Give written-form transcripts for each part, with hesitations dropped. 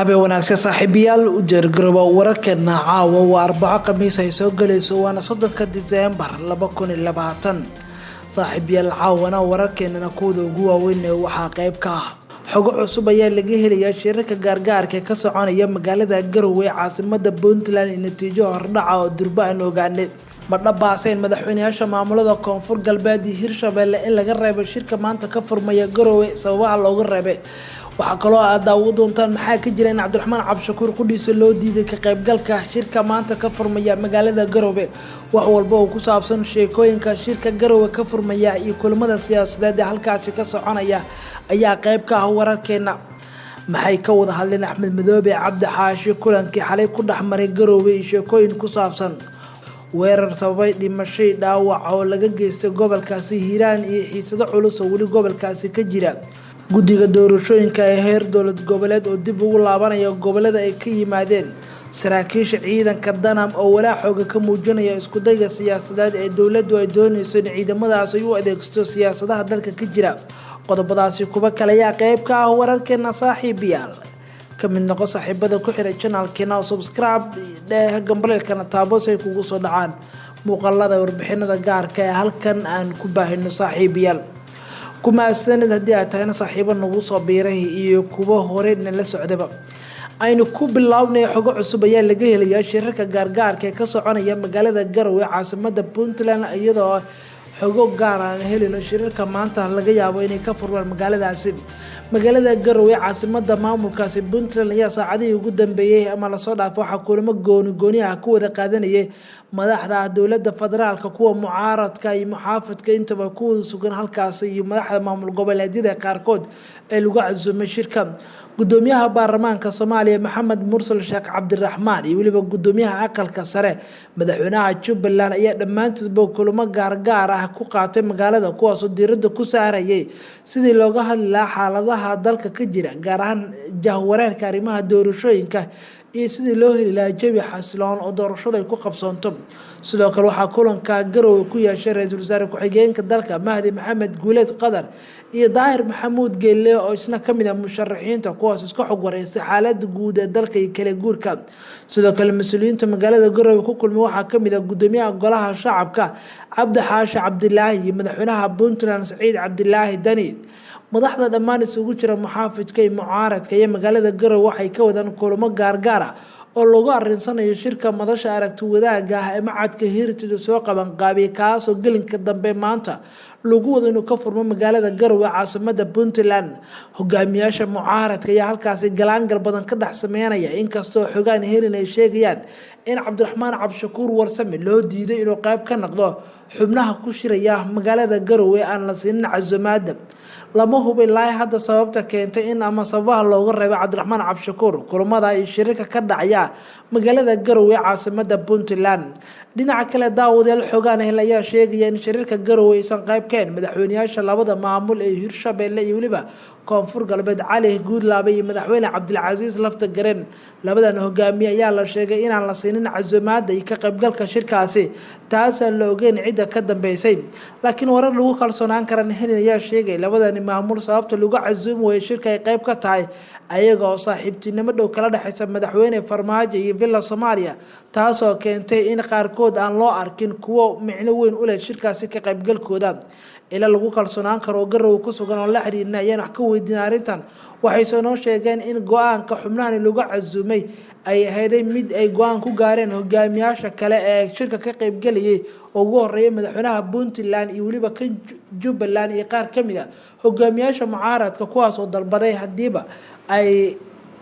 Habeen wanaagsan, saaxiibayaal. U diyaargarooba wararkeena caawa. Waa Arbaco, Khamiis ay soo galayso, waana 30-ka Diseembar 2020. Saaxiibayaal, caawana wararkeenana kuwada ugu waaweyn waxaa qeyb ka ah: xogo cusub ayaa laga helayaa shirarka gaargaarka ee ka soconaya magaalada Garowe, caasimada Puntland, iyo natiijo hordhaca oo durba aan ogaanay. Ma dhabaaseyn madaxweyneyaasha maamulada Koonfur Galbeed iyo Hirshabelle in laga reebay shirka maanta ka furmaya Garowe? Sababaha looga reebay. Waxaa kaloo aad daawo doontaan: maxaa ka jira in Cabdiraxmaan Cabdishakuur qudhiisa loo diiday ka qaybgalka shirka maanta ka furmaya magaalada Garowe? Wax walba oo ku saabsan sheekooyinka shirka Garowe ka furmaya iyo kulamada siyaasadeed ee halkaasi ka soconaya ayaa qayb ka ah wararkeena. Maxay ka wada hadleen Axmed Madoobe, Cabdi Xaashi kulankii xalay ku dhexmaray Garowe? Iyo sheekooyin ku saabsan weerar sababay dhimashay dhaawac oo laga geystay gobolkaasi Hiiraan iyo xiisado culus oo weli gobolkaasi ka jira. Guddiga doorashooyinka ee heer dowlad goboleed oo dib ugu laabanaya gobolada ay ka yimaadeen. Saraakiisha ciidanka Danam oo walaac xooga ka muujinaya iskudayga siyaasadeed ee dowladdu ay dooneyso in ciidamadaas ay u adeegsato siyaasadaha dalka ka jira. Qodobadaasi kuwa kale ayaa qeyb ka ah wararkeena. Saaxiibayaal, ka mid noqo saaxiibada ku xiray channelkeena oo subscribe dheh, gambaleelkana taabo si ay kugu soo dhacaan muuqaalada warbixinada gaarka ee halkan aan ku baahino. Saaxiibayaal, kumahadsanid haddii aad tahayna saaxiibo nagu soo biiray iyo kuwo hore nala socdaba. Aynu ku bilownay: xogo cusub ayaa laga helayaa shirarka gaargaarka ee ka soconaya magaalada Garowe, caasimada Puntland, iyadoo xogo gaar aan helino shirarka maanta laga yaabo inay ka furmaan magaaladaasi. Magaalada Garowe, caasimada maamulkaasi Puntland, ayaa saacadihii ugu dambeeyey ama lasoo dhaafay waxaa kulamo gooni gooni ah ku wada qaadanayay madaxda dowlada federaalka, kuwa mucaaradka iyo muxaafidka intaba kuwada sugan halkaasi, iyo madaxda maamul goboleedyada qaarkood ee lagu casuumay shirka. Gudoomiyaha baarlamaanka Soomaaliya, Maxamed Mursal Sheekh Cabdiraxmaan, iyo weliba gudoomiyaha aqalka sare, madaxweynaha Jubbaland ayaa dhammaantoodba kulamo gaargaar ah ku qaatay magaalada, kuwaasoo diiradda ku saarayay sidii looga hadli lahaa xaaladaha dalka ka jira, gaar ahaan jahwareerka arrimaha doorashooyinka iyo sidii loo heli lahaa jawi xasiloon oo doorashadu ay ku qabsoonto. Sidoo kale waxaa kulanka Garowe ku yeeshay ra-iisul wasaare ku-xigeenka dalka, Mahdi Maxamed Guuleed Qadar, iyo Daahir Maxamuud Geelle oo isna kamid ah musharaxiinta, kuwaas iska xog wareystay xaalada guud ee dalka iyo kala guurka. Sidoo kale mas-uuliyiinta magaalada Garowe ku kulmay waxaa kamid ah gudoomiyaha golaha shacabka, Cabdi Xaashi Cabdilaahi, iyo madaxweynaha Puntland, Saciid Cabdilaahi Dani. Madaxda dhammaan isugu jira muxaafidka iyo mucaaradka iyo magaalada Garowe waxay ka wadaan kulamo gaargaar ah oo lagu arinsanayo shirka madasha aragti wadaaga ah ee macadka Heritage soo qabanqaabiyay, kaasoo gelinka dambe maanta lagu wado inuu ka furmo magaalada Garowe, caasimada Puntland. Hogaamiyaasha mucaaradka ayaa halkaasi galaangal badan ka dhex sameynaya, inkastoo xogaan helin ay sheegayaan in Cabdiraxmaan Cabdishakuur Warsame loo diiday inuu qayb ka noqdo xubnaha ku shiraya magaalada Garowe, aan la siinin casumaada. Lama huba ilaa hadda sababta keentay in ama sababaha looga reebay Cabdiraxmaan Cabdishakuur kulamada iyo shirarka ka dhacaya magaalada Garowe, caasimada Puntland. Dhinaca kale, daawadayaal, xogaan hel ayaa sheegaya in shirarka Garowe aysan qayb kahayn madaxweyneyaasha labada maamul ee Hirshabelle iyo weliba Koonfur Galbeed, Cali Guudlaabe iyo madaxweyne Cabdilcasiis Lafta Gareen. Labadan hogaamiye ayaa la sheegay inaan la siinin casumaada iyo ka qaybgalka shirkaasi, taasaan la ogeyn cidda ka dambeysay. Laakiin warar lagu kalsoonaan karan helin ayaa sheegay labadani maamul sababta lagu casuumi waayay shirka ay qayb ka tahay ayaga oo saaxiibtinimo dhow kala dhexeysa madaxweyne Farmaajo iyo Villa Soomaaliya, taasoo keentay in qaarkood aan loo arkin kuwo micno weyn u leh shirkaasi ka qaybgalkooda. Ila lagu kalsoonaan karo oo Garowe ku sugan oo la xiriirna ayaan wax ka weydiin arrintan, waxayse noo sheegeen in go-aanka xubnahani lagu casuumay ay ahayday mid ay go-aan ku gaareen hogaamiyaasha kale ee shirka ka qaybgelayay, oo ugu horeeya madaxweynaha Puntland iyo weliba ka Jubbaland iyo qaar kamid a hogaamiyaasha mucaaradka, kuwaas oo dalbaday hadiiba ay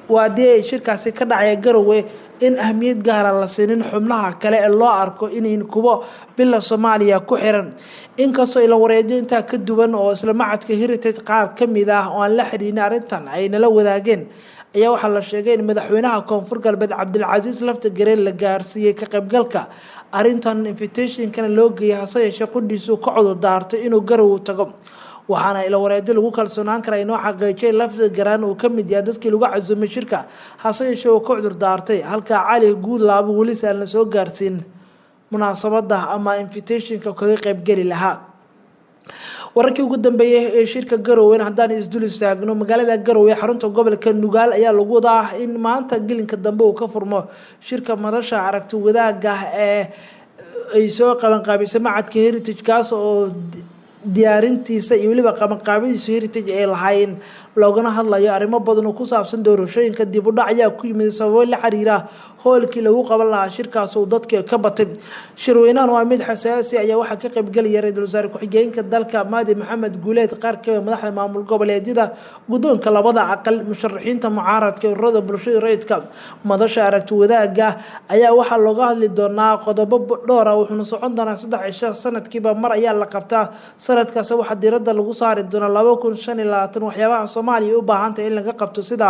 haddii ay shirkaasi ka dhacaya Garowe in ahmiyad gaara la siinin xubnaha kale ee loo arko inayn kuwo Villa Soomaaliya ku xiran. Inkastoo ila wareedyo intaa ka duwan oo isla macadka Heritage qaar kamid ah oo aan la xiriirin arrintan ay nala wadaageen, ayaa waxaa la sheegay in madaxweynaha Koonfur Galbeed, Cabdilcasiis Lafta Gareen, la gaarsiiyey ka qaybgalka arrintan, invitationkana loo geeyay, hase yeeshee qudhiisu ka cudur daartay inuu Garowe tago. Waxaana ila wareedyo lagu kalsoonaan kara inoo xaqiijiyay Lafta Garaan uu ka mid yahay dadkii lagu casuumay shirka, hase yeeshee uu ka cudur daartay, halka Cali Guudlaabo welise aan la soo gaarsiin munaasabada ama invitationka kaga qaybgeli lahaa. Wararkii ugu dambeeyay ee shirka Garowe haddaan isdul istaagno, magaalada Garowe xarunta gobolka Nugaal ayaa lagu wadaa in maanta gelinka dambe uu ka furmo shirka madasha aragti wadaaga ee ay soo qabanqaabisay macadka Heritage, kaas oo diyaarintiisa iyo weliba qabanqaabadiisu Heritage ay lahaayeen, loogana hadlayo arrimo badan oo ku saabsan doorashooyinka. Dib u dhac ayaa ku yimid sababo la xiriira hoolkii lagu qaban lahaa shirkaas uu dadka ka batay. Shirweynahan waa mid xasaasi ayaa waxaa ka qaybgelaya ra-iisul wasaare ku-xigeenka dalka Maadi Maxamed Guuleed, qaar kamid madaxda maamul goboleedyada, guddoonka labada aqal, musharaxiinta mucaaradka, ururada bulshada rayidka. Madasha aragti wadaaga ayaa waxaa looga hadli doonaa qodobo dhowra, wuxuuna socon doonaa 3 cisho. Sanadkiiba mar ayaa la qabtaa, sanadkaas waxaa diiradda lagu saari doonaa 2025 waxyaabaha Soomaaliya u baahantahay in laga qabto, sida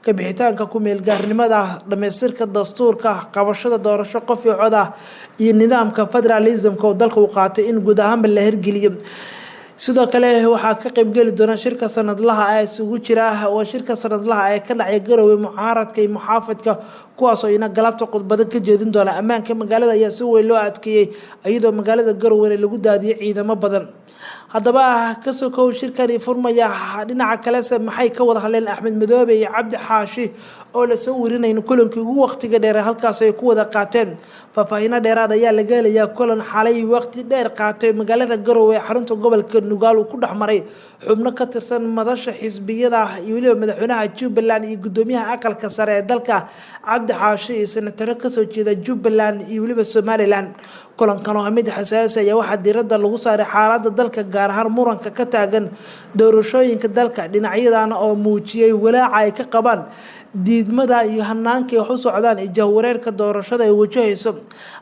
kabixitaanka ku-meelgaarnimada, dhamaystirka dastuurka, qabashada doorasho qof iyo cod ah, iyo nidaamka federalismka oo dalka uu qaatay in guud ahaanba la hirgeliyo. Sidoo kale waxaa ka qaybgeli doona shirka sanadlaha ah isugu jira, waa shirka sanadlaha ee ka dhacay Garowe, mucaaradka iyo muxaafidka, kuwaasoo ina galabta khudbado ka jeedin doona. Ammaanka magaalada ayaa si weyn loo adkeeyey, iyadoo magaalada Garowena lagu daadiyay ciidamo badan. Haddaba ka sokow shirkani furmaya, dhinaca kalese maxay ka wada hadleen Axmed Madoobe iyo Cabdi Xaashi oo lasoo warinayn kulankii ugu waqtiga dheer halkaas ay ku wada qaateen? Faahfaahino dheeraad ayaa laga helayaa kulan xalay waqti dheer qaatay magaalada Garowe ee xarunta gobolka Nugaal uu ku dhex maray xubno ka tirsan madasha xisbiyada iyo weliba madaxweynaha Jubbaland iyo guddoomiyaha aqalka sare ee dalka Cabdi Xaashi iyo senataro kasoo jeeda Jubbaland iyo weliba Somaliland. Kulankan oo mid xasaasi ayaa waxaa diiradda lagu saaray xaaladda dalka, gaar ahaan muranka ka taagan doorashooyinka dalka, dhinacyadan oo muujiyay walaaca ay ka qabaan diidmada iyo hanaanka ay wax u socdaan iyo jahwareerka doorashada ay wajahayso.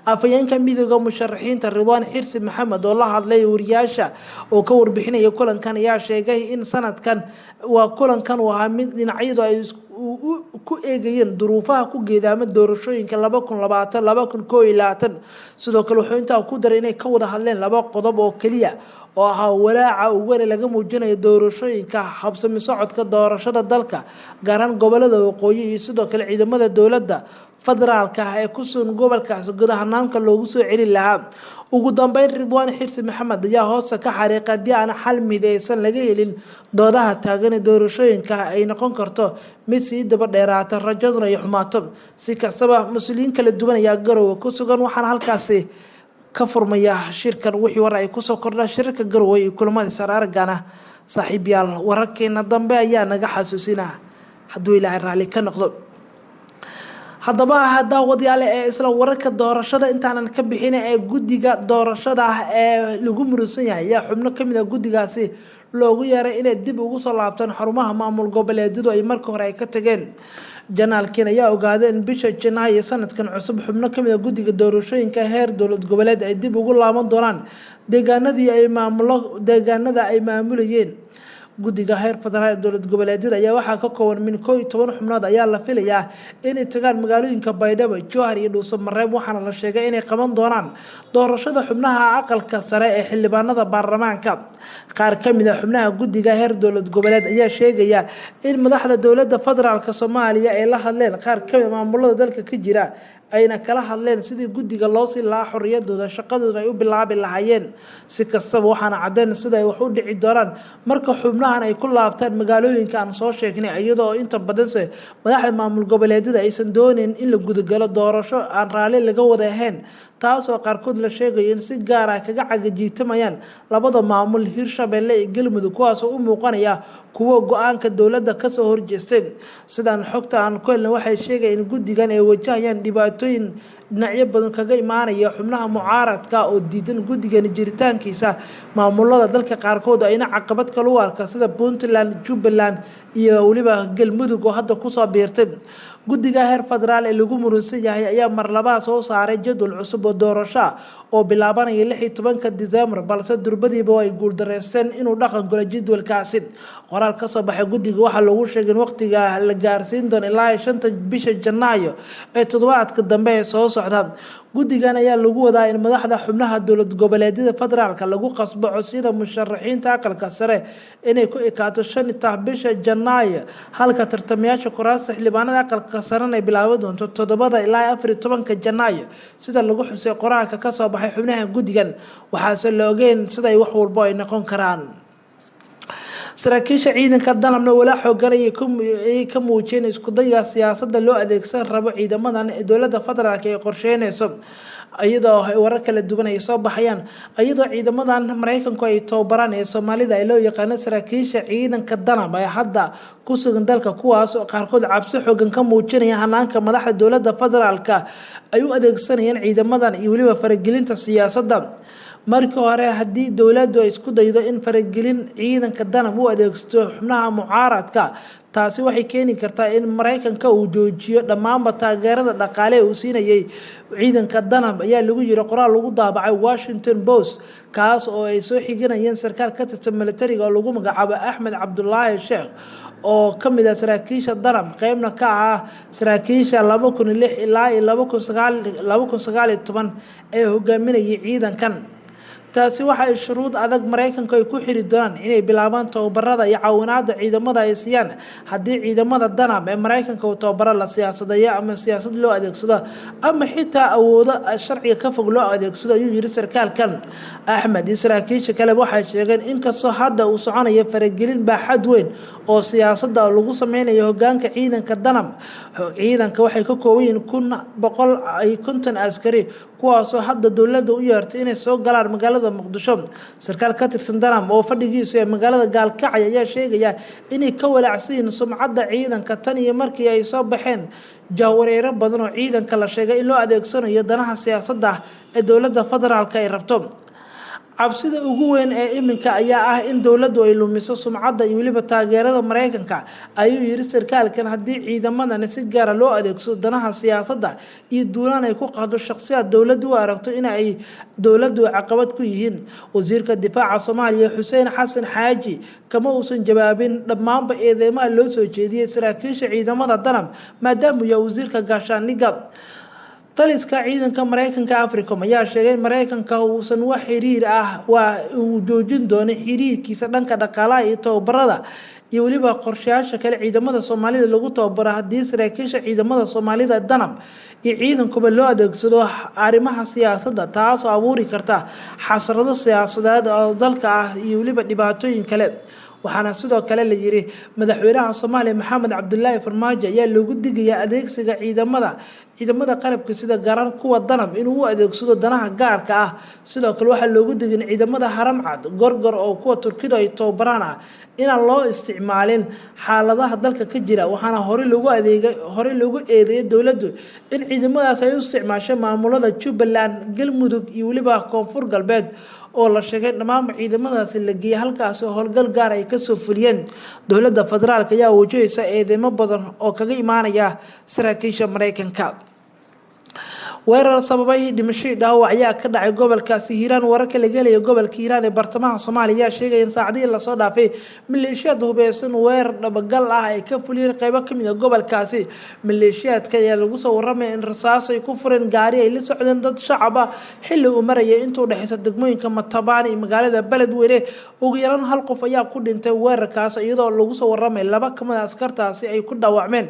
Afhayeenka midooda musharaxiinta Ridwaan Xirsi Maxamed oo la hadlay wariyaasha oo ka warbixinaya kulankan ayaa sheegay in sanadkan waa kulankan uu ahaa mid dhinacyadu ay ku eegayeen duruufaha ku geedaama doorashooyinka 2020, 2021. Sidoo kale wuxuu intaa ku daray inay ka wada hadleen laba qodob oo keliya, oo ahaa walaaca ugu laga muujinayo doorashooyinka, habsami socodka doorashada dalka, gaar ahaan gobolada waqooyi, iyo sidoo kale ciidamada dowladda federaalka ah ee ku sugan gobolkaas gudahanaanka loogu soo celin lahaa. Ugu dambeyn, Ridwaan Xirsi Maxamed ayaa hoosta ka xariiqay haddii aan xal mideysan laga helin doodaha taagan ee doorashooyinka ay noqon karto mid sii daba dheeraata, rajaduna ay xumaato. Si kastaba, mas-uuliyiin kala duwan ayaa Garowe ku sugan, waxaana halkaasi ka furmaya shirkan. Wixii war ay kusoo kordha shirarka Garowe iyo kulamada sar aragana, saaxiibyaal, wararkeena dambe ayaa naga xasuusina hadduu Ilaahay raalli ka noqdo. Haddaba daawadayaal, ee isla wararka doorashada intaanan ka bixin, ee guddiga doorashada ee lagu murusan yahay ayaa xubno kamid ah guddigaasi loogu yeeray inay dib ugu soo laabtaan xarumaha maamul goboleedyadu ay marka hore ay ka tageen. Janaalkin ayaa ogaaday in bisha Janaayo sanadkan cusub xubno kamid ah guddiga doorashooyinka heer dowlad goboleed ay dib ugu laaban doonaan deegaanadii ay maamulo deegaanada ay maamulayeen. Guddiga heer federaal ee dowlad goboleedyada ayaa waxaa ka kooban min 11 xubnood ayaa la filayaa inay tagaan magaalooyinka Baydhabo, Jowhar iyo Dhuusamareeb, waxaana la sheegay inay qaban doonaan doorashada xubnaha aqalka sare ee xildhibaanada baarlamaanka. Qaar kamid ah xubnaha guddiga heer dowlad goboleed ayaa sheegaya in madaxda dowladda federaalk Soomaaliya ay la hadleen qaar kamid maamulada dalka ka jira, ayna kala hadleen sidii guddiga loo siin lahaa xorriyadooda, shaqadooda ay u bilaabi lahaayeen. Si kastaba, waxaana caddeyn sida ay wax u dhici doonaan marka xubnahan ay ku laabtaan magaalooyinka aan soo sheegnay, iyadoo inta badanse madaxda maamul goboleedyada aysan dooneyn in la gudagalo doorasho aan raalli laga wada ahayn, taasoo qaarkood la sheegayo in si gaar ah kaga cagajiitamayaan labada maamul, Hirshabelle iyo Galmudug, kuwaasoo u muuqanaya kuwo go-aanka dowladda kasoo horjeestay. Sidaan xogta aan ku helna, waxay sheegaya in guddigan ay wajahayaan dhibaatooyin dhinacyo badan kaga imaanaya xubnaha mucaaradka oo diidan guddigan jiritaankiisa, maamulada dalka qaarkood ayna caqabad kale u arka, sida Puntland, Jubbaland iyo weliba Galmudug oo hadda kusoo biirtay. Guddiga heer federaal ee lagu murunsan yahay ayaa marlabaha soo saaray jadwal cusub oo doorasho ah oo bilaabanaya 16-ka Disembar, balse durbadiiba ay guuldareysteen inuu dhaqan galo jadwalkaasi. Qoraal kasoo baxay guddiga waxaa lagu sheegay in waqtiga la gaarsiin doono ilaa 5-ta bisha Janaayo ee toddobaadka dambe ee soo socda. Guddigan ayaa lagu wadaa in madaxda xubnaha dowlad goboleedyada federaalka lagu qasbo codsiyada musharaxiinta aqalka sare inay ku ekaato 5-ta bisha Janaayo, halka tartamayaasha kuraasta xildhibaanada aqalka sarena ay bilaaban doonto 7-da ilaa 14-ka Janaayo, sida lagu xusay qoraalka kasoo baxay xubnaha guddigan. Waxaase la ogeyn sida ay wax walbo ay noqon karaan. Saraakiisha ciidanka Danabna walaa xoogan ayay ka muujiyeen iskudayga siyaasadda loo adeegsan rabo ciidamadan ee dowladda federaalk ay qorsheyneyso, iyadoo warar kala duwan ay soo baxayaan, iyadoo ciidamadan Mareykanku ay tababaraan ee Soomaalida ay loo yaqaano saraakiisha ciidanka Danab ee hadda ku sugan dalka, kuwaas oo qaarkood cabsi xoogan ka muujinaya hanaanka madaxda dowladda federaalka ay u adeegsanayeen ciidamadan iyo weliba faragelinta siyaasadda. Markii hore, haddii dowladdu ay isku daydo in faragelin ciidanka Danab u adeegsato xubnaha mucaaradka, taasi waxay keeni kartaa in Mareykanka uu joojiyo dhammaanba taageerada dhaqaale ee uu siinayay ciidanka Danab, ayaa lagu yiri qoraal lagu daabacay Washington Post, kaas oo ay soo xiganayeen sarkaal ka tirsan militariga oo lagu magacaabo Axmed Cabdulaahi Sheekh, oo kamid ah saraakiisha Danab, qeybna ka ah saraakiisha 2006 ilaa iyo 2019 ee hogaaminayay ciidankan. Taasi waxa ay shuruud adag Mareykanku ay ku xiri doonaan inay bilaabaan tababarada iyo caawinaada ciidamada ay siiyaan haddii ciidamada Danab ee Mareykanka uu tababaro la siyaasadeeyo ama siyaasad loo adeegsado ama xitaa awoodo sharciga ka fog loo adeegsado, ayuu yiri sarkaalkan. Axmed iyo saraakiisha kale waxay sheegeen inkastoo hadda uu soconayo faragelin baaxad weyn oo siyaasadda lagu sameynayo hogaanka ciidanka Danab. Ciidanka waxay ka kooban yihiin 1150 askari, kuwaasoo hadda dowladda u yeertay inay soo galaan magaalada Muqdisho. Sarkaal ka tirsan Danab oo fadhigiisu ee magaalada Gaalkacyo ayaa sheegaya inay ka walaacsan yihiin sumcadda ciidanka tan iyo markii ay soo baxeen jahwareero badan oo ciidanka la sheegay in loo adeegsanayo danaha siyaasadda ee dowladda federaalka ay rabto. Cabsida ugu weyn ee iminka ayaa ah in dowladdu ay lumiso sumcadda iyo weliba taageerada Mareykanka, ayuu yiri sarkaalkan, haddii ciidamadani si gaara loo adeegsado danaha siyaasadda iyo duulaan ay ku qaado shakhsiyaad dowladdu u aragto in ay dowladdu caqabad ku yihiin. Wasiirka difaaca Soomaaliya Xuseen Xasan Xaaji kama uusan jawaabin dhammaanba eedeymaha loo soo jeediyey saraakiisha ciidamada Danab, maadaamuu yahay wasiirka gaashaandhigga. Taliska ciidanka Mareykanka Africom ayaa sheegay in Mareykanka uusan wax xiriir ah waa uu joojin doono xiriirkiisa dhanka dhaqaalaha iyo tababarada iyo weliba qorshayaasha kale ciidamada Soomaalida lagu tababaro haddii saraakiisha ciidamada Soomaalida Danab iyo ciidankuba loo adeegsado arrimaha siyaasadda, taasoo abuuri karta xasrado siyaasadeed oo dalka ah iyo weliba dhibaatooyin kale. Waxaana sidoo kale la yiri madaxweynaha Soomaaliya Maxamed Cabdilaahi Farmaajo ayaa loogu digayaa adeegsiga ciidamada qalabka sida garan kuwa Danab inuu u adeegsado danaha gaarka ah. Sidoo kale waxaa loogu digin ciidamada Haramcad, Gorgor oo kuwa Turkidu ay tababaraan ah inaan loo isticmaalin xaaladaha dalka ka jira. Waxaana horey loogu eedeeyay dowladdu in ciidamadaas ay u isticmaashay maamulada Jubbaland, Galmudug iyo weliba Koonfur Galbeed, oo la sheegay dhammaanba ciidamadaasi la geeyay halkaasi oo howlgal gaar ay kasoo fuliyeen. Dowladda federaalk ayaa wajahaysa eedeymo badan oo kaga imaanaya saraakiisha Mareykanka. Weerar sababay dhimashadii dhaawac ayaa ka dhacay gobolkaasi Hiiraan. Wararka laga helayo gobolka Hiiraan ee bartamaha Soomaaliya ayaa sheegaya in saacadihii lasoo dhaafay maleeshiyaad hubeysan weerar dhabagal ah ay ka fuliyeen qeybo kamid ah gobolkaasi. Maleeshiyaadka ayaa lagu soo waramaya in rasaas ay ku fureen gaari ay la socdeen dad shacab ah xilli uu marayay inta u dhexeysa degmooyinka Matabaan iyo magaalada Beledweyne. Ugu yaraan hal qof ayaa ku dhintay weerarkaas, iyadoo lagu soo waramay laba kamid ah askartaasi ay ku dhaawacmeen.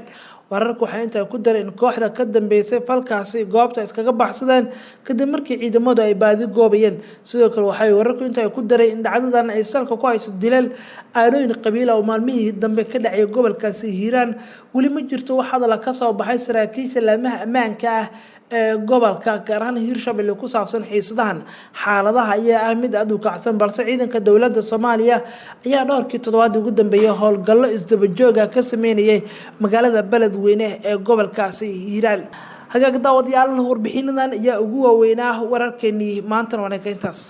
Wararku waxay intaa ku dareen in kooxda ka dambeysay falkaasi goobta iskaga baxsadeen kadib markii ciidamadu ay baadi goobayeen. Sidoo kale waxay wararku intaa ku dareen in dhacdadan ay salka ku hayso dilal aanooyin qabiila oo maalmihii dambe ka dhacay gobolkaasi Hiiraan. Weli ma jirto wax hadala ka soo baxay saraakiisha laamaha ammaanka ah ee gobolka, gaar ahaan Hiirshabelle, ku saabsan xiisadahan. Xaaladaha ayaa ah mid aad u kacsan, balse ciidanka dowladda Soomaaliya ayaa dhowrkii toddobaad ugu dambeeyay howlgallo isdabajooga ka sameynayay magaalada Beledweyne ee gobolkaasi Hiiraan. Hagaag daawadayaal, warbixinadan ayaa ugu waaweynaa wararkeenii maantana. Waanaka intaas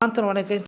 maantana waanaka.